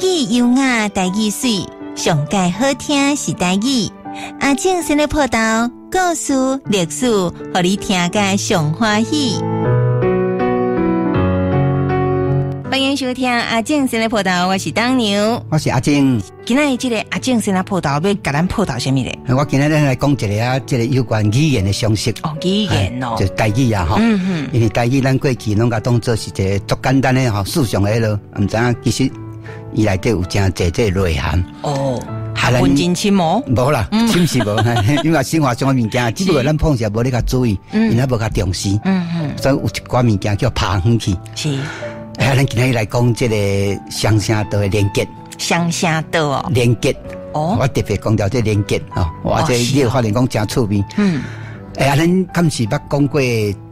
語優雅，台語媠，上蓋好聽是台語。阿正先咧報道故事、歷史，予你聽甲上歡喜。歡迎收聽阿正先咧報道，我是當娘，我是阿正。今仔日這個阿正先咧報道，欲共咱報道啥物咧？我今仔日來講一个啊，這个有關語言的常識。哦，語言哦，就台語啊，吼。因為台語咱過去攏共當做是一个足簡單的吼，思想的彼落，毋知影其實伊內底有誠濟這个內涵。哦，學問真深哦。無啦，深是無，因為生活上的物件，只不過咱平時無咧共注意，𪜶也無共重視。所以有一寡物件叫拋遠去。哎，咱今仔日來講這个雙聲道的連結。雙聲道哦。連結。我特別強調這連結哦，哇，這你會發現講誠趣味。哎，啊，咱敢是捌講過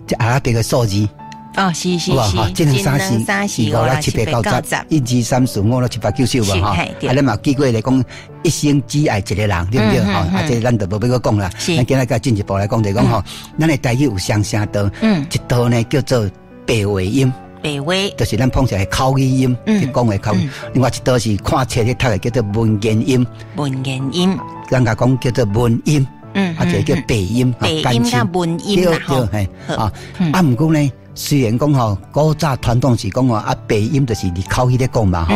這阿拉伯的數字？哦，是是是。這兩三四四五六七八九十，一二三四五六七八九十有無吼？啊，咱嘛記過來講，一生只愛一个人，對毋對？吼，啊，這咱就無欲閣講啦。咱今仔閣進一步來講，就講吼，咱的台語有雙聲道，一道呢叫做白話音。白話就是咱平常的口語音，講的口語。另外一道是看冊咧讀的，叫做文言音。文言音，咱共講叫做文音，啊，一个叫白音，白音佮文音啦，對對，嘿，啊，啊，毋過呢，雖然講吼，古早傳統是講吼，啊，白音就是佇口語咧講嘛，吼，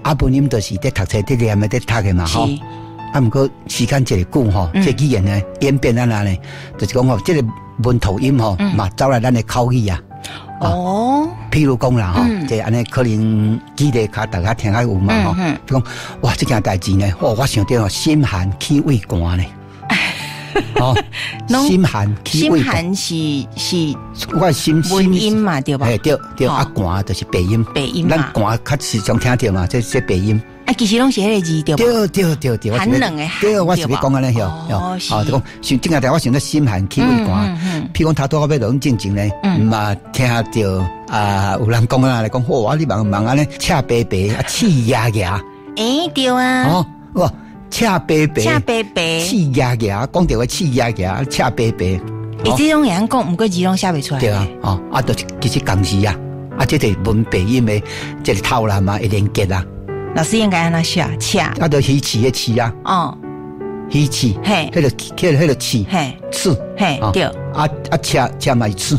啊，文音就是佇讀冊佇念的佇讀的嘛，吼。啊，毋過時間一個久吼，這語言呢演變按怎呢，就是講吼，這个文頭音吼，嘛走來咱的口語啊。哦，譬如講啦，吼，這按呢可能記得較大家聽較有嘛，吼，就講哇，這件代誌呢，哦，我想著心寒去畏寒呢，哦，心寒去畏寒，心寒是我心文音嘛，對吧？嘿，對對，啊寒就是白音，白音咱寒較時常聽著嘛，這白音。啊，其實攏是彼个字對無？對對對對，寒冷的寒，對，我是欲講按呢，哦，哦，就講像這件代，我想著心寒去畏寒。譬如講頭拄仔欲落進前呢，嘛聽著啊，有人講啊來講，哇，你茫茫按呢，赤白白啊，刺牙牙。欸，對啊。哦，哇，赤白白，赤白白，刺牙牙，講著話刺牙牙，赤白白。欸，這種會曉講，毋過字攏寫袂出來。對啊，哦，啊，就是其實仝字啊，啊，這就是文白音的這个透啦嘛，會連結啊。老師應該按怎寫？赤啊，就魚翅的翅啊。哦，魚翅，嘿，彼个刺，嘿，刺，嘿，對。啊啊，赤赤嘛是刺，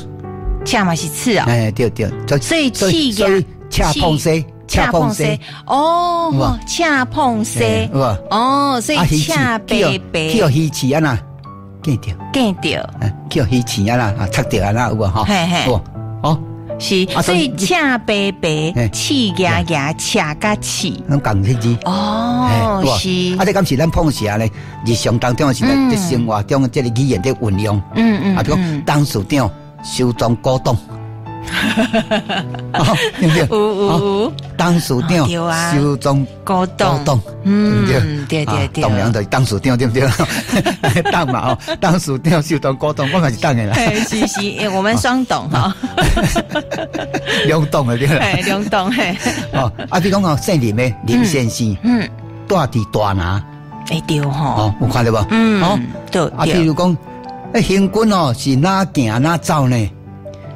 赤嘛是刺啊。哎，對對。所以刺嘅赤碰西，赤碰西。哦，赤碰西。哦，所以赤白白。去予魚翅啊呐，見著。見著。去予魚翅啊啦，啊，插著啊啦，有無吼？嘿嘿。哦。是，所以赤白白，刺牙牙，赤佮刺，攏仝彼字。哦，是。啊，這敢是咱平時咧，日常當中是咧，生活中這个語言的運用。啊，比如講董事長收藏古董。對毋對？有有有。董事長收藏古董，對對對。董娘就是董事長，對毋對？董嘛吼，董事長收藏古董，我嘛是董的啦。是是，我們雙董吼。兩董的對啦。兩董嘿。哦，啊，比如講吼，姓林的林先生，住佇大拿。欸對吼。哦，有看著無？哦，對。啊，譬如講，欸，行軍哦，是哪行哪走呢？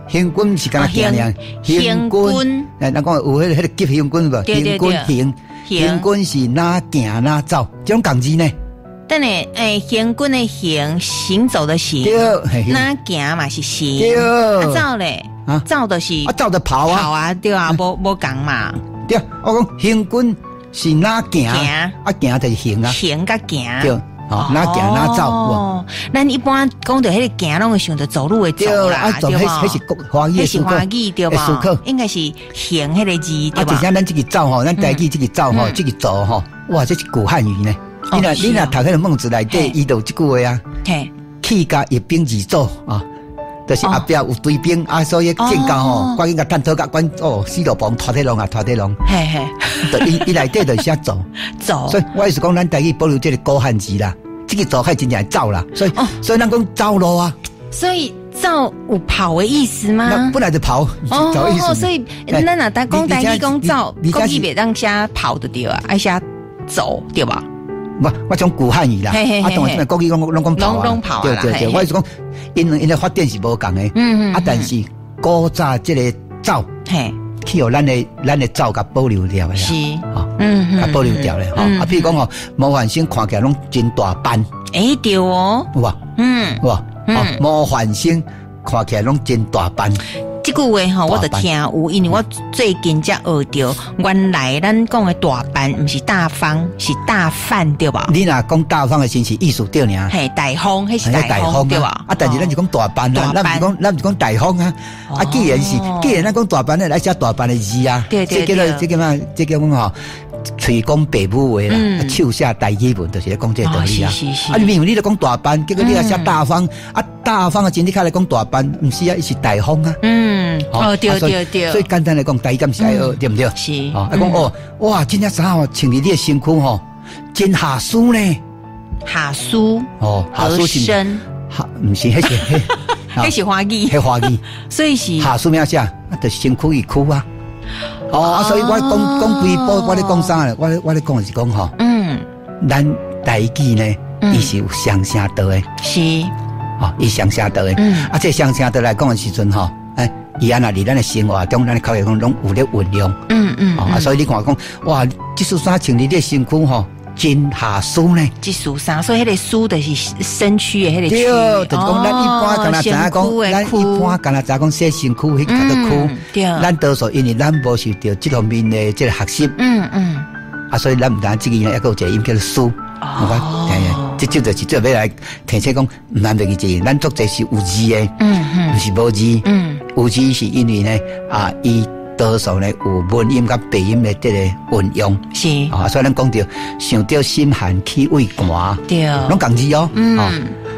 行軍是敢若行爾，行軍，哎，咱講有彼个急行軍無？行軍行，行軍是哪行哪走，這種仝字呢？等下，欸，行軍的行，行走的行，哪行嘛是行，對，啊走咧，啊走就是啊走就跑啊，跑啊，對啊，無仝嘛。對，我講行軍是哪行，啊行就是行啊，行佮行，對。哪行哪走？哦，咱一般講著彼个行，攏會想著走路的走啦，對無？彼是國華語，彼是華語對無？應該是行彼个字對無？啊，而且咱這个走吼，咱台語這个走吼，這个走吼，哇，這是古漢語呢。你若讀彼个孟子內底，伊就有這句話啊。嘿，去甲一兵二走啊，就是後壁有追兵啊，所以戰甲吼，趕緊共探討共管哦，死路旁拖體浪啊，拖體浪。嘿嘿，就伊伊內底就寫走走，所以我意思講，咱台語保留這个古漢字啦。這个走開真正會走啦，所以所以咱講走路啊。所以走有跑的意思嗎？本來就跑，哦，所以咱若單講台語講走，國語袂當寫跑就對啊，愛寫走對吧？無，我講古漢語啦，啊，當然國語攏攏講跑啊，對對對，我是講，𪜶的發展是無仝的，啊，但是古早這个走，嘿，去予咱的走共保留了。是，較保留著咧吼。啊，譬如講吼，模範生看起來攏真大班，欸對哦，有無？有無？哦，模範生看起來攏真大班。這句話吼，我就聽有，因為我最近才學著，原來咱講的大班毋是大方，是大範對無？你若講大方的時是意思對爾。嘿，大方，彼是大方對無？啊，但是咱是講大班啊，咱毋是講大方啊。啊，既然咱講大班，咱來寫大班的字啊。對對對。這叫做這叫嘛？這叫講吼，喙講白母話啦，手寫台語文，就是咧講這個道理啊。啊，你明明你咧講大班，結果你來寫大方，啊，大方的時你較來講大班，毋是啊，伊是大方啊。哦，對對對。所以簡單來講，台語敢是愛學，對毋對？是。哦，啊講哦，哇，這件衫吼穿佇你的身軀吼，真合身呢。合身。哦，合身是。合，毋是，彼是，彼是華語。彼華語。所以是。合身咩啥？啊，就是身軀的軀啊。哦，啊，所以我講講規部，我咧講啥咧？我咧講的是講吼，咱台語呢，伊是有雙聲道的。是。哦，伊雙聲道的。啊，這雙聲道來講的時陣吼，欸，伊按呢佇咱的生活中，咱的口語講攏有咧運用。啊，所以你看講，哇，這束衫穿佇你的身軀吼，真合身呢。這束衫，所以彼個身就是身軀的彼個軀。對，就是講咱一般敢若知影講，咱一般敢若知影講洗身軀，彼個叫做軀。對。咱多數因為咱無受著這方面的這個學習。啊，所以咱毋知影這個音，抑閣有一個音叫做書。哦。這這就是最尾來提醒講，毋通袂記這，咱足濟是有字的，毋是無字。有字是因為呢，啊，伊多數呢有文音佮白音的這個運用。是。啊，所以咱講著想著心寒氣畏寒。對。攏仝字哦。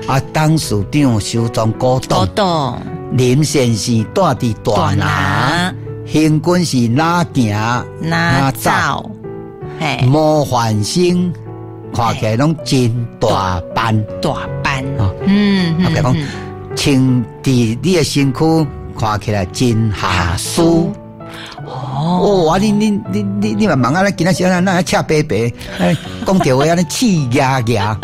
啊，董事長收藏古董。古董。林先生住佇大拿。行軍是哪行哪走。模範生看起來攏真大班。大班。啊，比如講，穿佇你的身軀看起來真合身。哦，啊！你嘛問啊？咱今仔時咱咱赤白白，講著話按呢刺牙牙。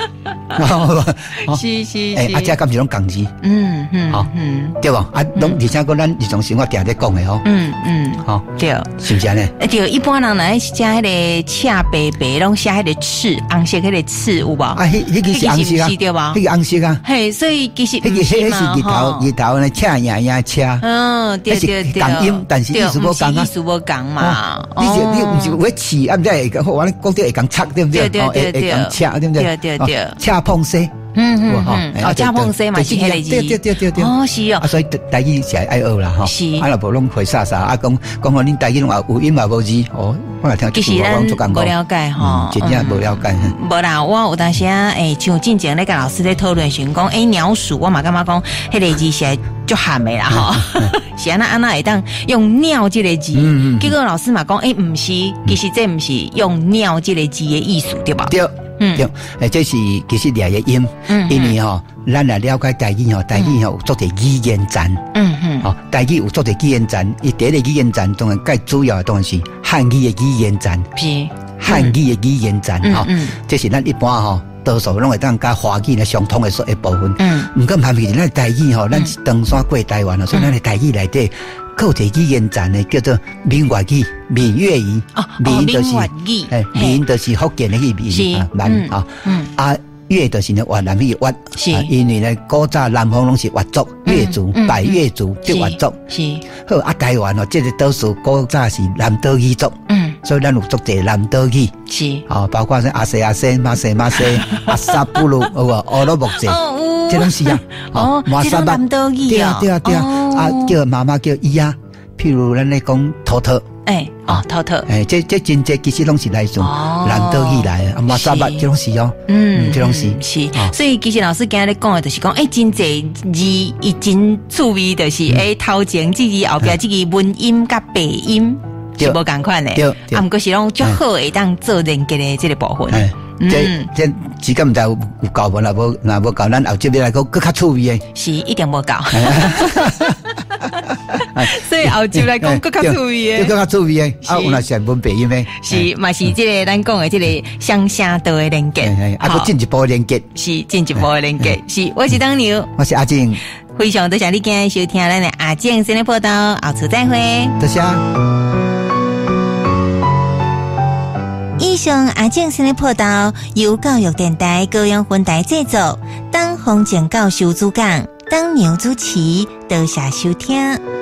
是是。欸，啊，這敢是攏仝字？吼，對無？啊，攏而且閣咱日常生活定咧講的吼。吼，對，是毋是按呢？欸，對，一般人若愛寫彼個赤白白，攏寫彼個赤，紅色彼個赤有無？啊，彼個是紅色啊，對無？彼個紅色啊。嘿，所以其實彼個彼是日頭日頭呢，赤影影赤。對對對。仝音，但是意思無仝啊。意思無仝嘛。你是你毋是有刺，啊，毋知會我咧講著會共插，對毋對？對對對對。會共赤，對毋對？對對對。赤碰西。哦，赤碰西嘛是彼個字。對對對對對。哦，是哦。啊，所以台語是愛學啦，吼。是。啊，若無攏會啥啥，啊，講講吼，恁台語攏也有音嘛無字，哦，我若聽其實咱無了解吼，真正無了解。無啦，我有當時啊，欸，像進前咧佮老師咧討論時講，欸，鳥鼠，我嘛感覺講，彼個字是足譀的啦，吼。是按怎按怎會當用鳥這個字？結果老師嘛講，欸，毋是，其實這毋是用鳥這個字的意思，對無？對。對，欸，這是其實掠個音，因為吼，咱來了解台語吼，台語吼有足濟語言層，吼，台語有足濟語言層，伊第一個語言層當然較主要的當然是漢語的語言層，是漢語的語言層，吼，這是咱一般吼，多數攏會當佮華語咧相通的說的部分。毋過毋是咱台語吼，咱是唐山過台灣咯，所以咱的台語內底，閣有一個語言層呢，叫做閩粵語、閩粵語。閩就是，欸，閩就是福建的彼個閩啊，閩啊，啊，粵就是呢越南彼個越，是，因為呢古早南方攏是越族、越族、百越族，叫越族。是。好啊，台灣哦，這個島嶼古早是南島語族，所以咱有足濟南島語。是。哦，包括說阿西阿西、馬西馬西、阿薩布魯，有無？烏魯木齊，這攏是啊。哦，這攏南島語。對啊對啊對啊，啊叫媽媽叫伊啊，譬如咱咧講塗塗。欸，哦，塗塗。欸，這真濟其實攏是來自南島語來的，啊，馬薩巴這攏是哦，這攏是是。所以其實老師今日講的就是講，欸，真濟字伊真趣味，就是欸，頭前這字後壁這個文音佮白音是無仝款的，啊，毋過是攏足好會當做連結的這個部分。這這時間毋知有夠無？若無若無夠，咱後集來講閣較趣味的。是一定無夠。所以後集來講閣較趣味的，閣較趣味的。啊，有若是文白音的，是嘛是這個咱講的這個雙聲道的連結，啊，閣進一步連結，是進一步的連結。是，我是當牛，我是阿正，非常多謝你今日收聽咱的阿正生的報道，後次再會。多謝。上阿正新的報道由教育電臺高雄分臺製作，董風靜教授主講，董娘主持，多謝收聽。